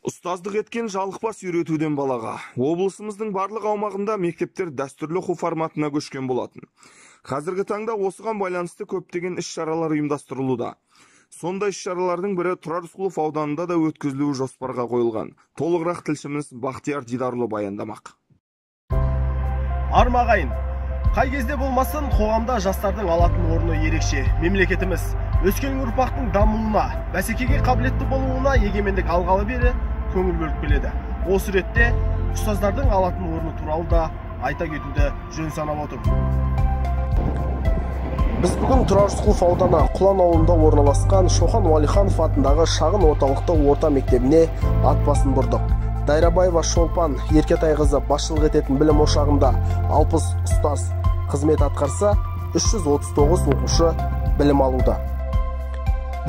Ұстаздық еткен жалықпас үйретуден балаға. Облысымыздың барлық аумағында мектептер дәстүрлі оқу форматына көшкен болатын. Қазіргі таңда осыған байланысты көптеген іс-шаралар ұйымдастырылуда. Сондай іс-шаралардың бірі Тұрар Рысқұлов ауданында да өткізілуі жоспарға қойылған. Толығырақ тілшіміз Бақтияр Дидарұлы баяндамақ. Армағайын, қай кезде болмасын қоғамда жастардың алатын орны ерекше. Мемлекетіміз өскелең ұрпақтың дамуына, бәсекеге қабілетті болуына егемендік алғалы бері көңіл бөліп келеді. Осы ретте ұстаздардың алатын орны туралы да айта кетуді жөн санап отырмын. Біз бүгін Тұрар Рысқұлов ауданы Құлан ауылында орналасқан Шоқан Уәлиханов атындағы шағын орталықты орта мектебіне ат басын бұрдық. Дайрабаева Шолпан Еркетайқызы басшылық ететін білім ошағында 60 ұстаз қызмет атқарса, 339 оқушы білім алуда.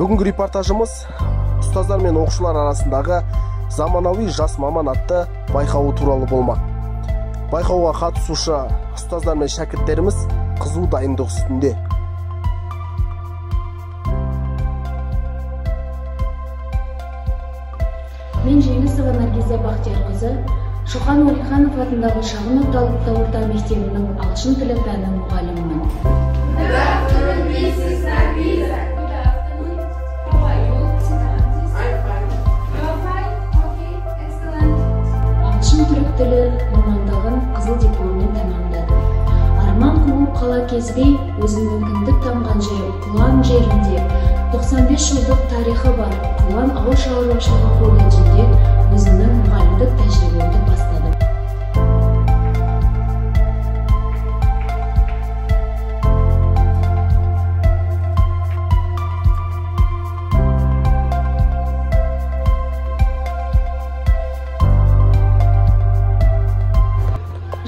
Бүгінгі репортажымыз ұстаздар мен оқушылар арасындағы заманауи жас маман атты байқауы туралы болмақ. Байқауға қатысушы ұстаздар мен шәкірттеріміз қызу дайындық үстінде. Мен Жеңісова Наргиза Бақтиярқызы, Шоқан Уәлиханов атындағы шағын орталықты орта мектебінің ағылшын тілі пәні мұғалімімін. Good afternoon, Mrs. Nargiza. Good afternoon. How are you? I'm fine. You are fine? Okay, excellent. Ағылшын түрік тілі мамандығын қызыл дипломмен тәмамдадым. Арман қуып қала кезбей, өзімнің кіндік тамған жерім Құлан жерінде 95 жылдық тарихы бар Құлан ауыл шаруашылығы колледжінде өзімнің мұғалімдік тәжірибемді бастадым.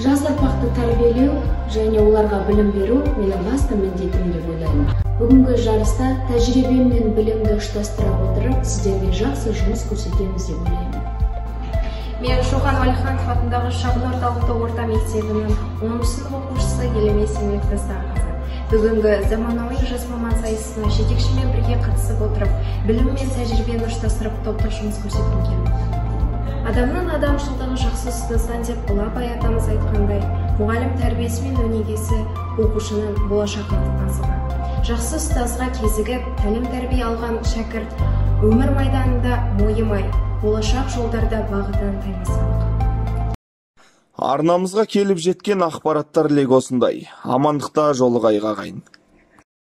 Жас ұрпақты тәрбиелеу және оларға білім беру менің басты міндетім деп ойлаймын. Бүгінгі жарыста тәжірибем мен білімді ұштастыра отырып, сіздерге жақсы жұмыс көрсетеміз деп ойлаймын. Мен Шоқан Уәлиханов атындағы шағын орталықты орта мектебінің 10 сынып оқушысы Елеме Сембекқызы. Бүгінгі заманауи жас маман сайысына жетекшімен бірге қатысып отырып, білім мен тәжірибені ұштастырып топтық жұмыс көрсеткім келіп отыр. Адамның адамшылдығы жақсы ұстаздан деп ұлы Абай атамыз айтқандай, мұғалім тәрбиесі мен өнегесі оқушының болашақ азығы. Жақсы ұстазға кезігіп, тәлім-тәрбие алған шәкірт өмір майданында мойымай, болашақ жолдарда бағытынан таймас анық. Арнамызға келіп жеткен ақпараттар легі осындай. Амандықта жолығайық ағайын.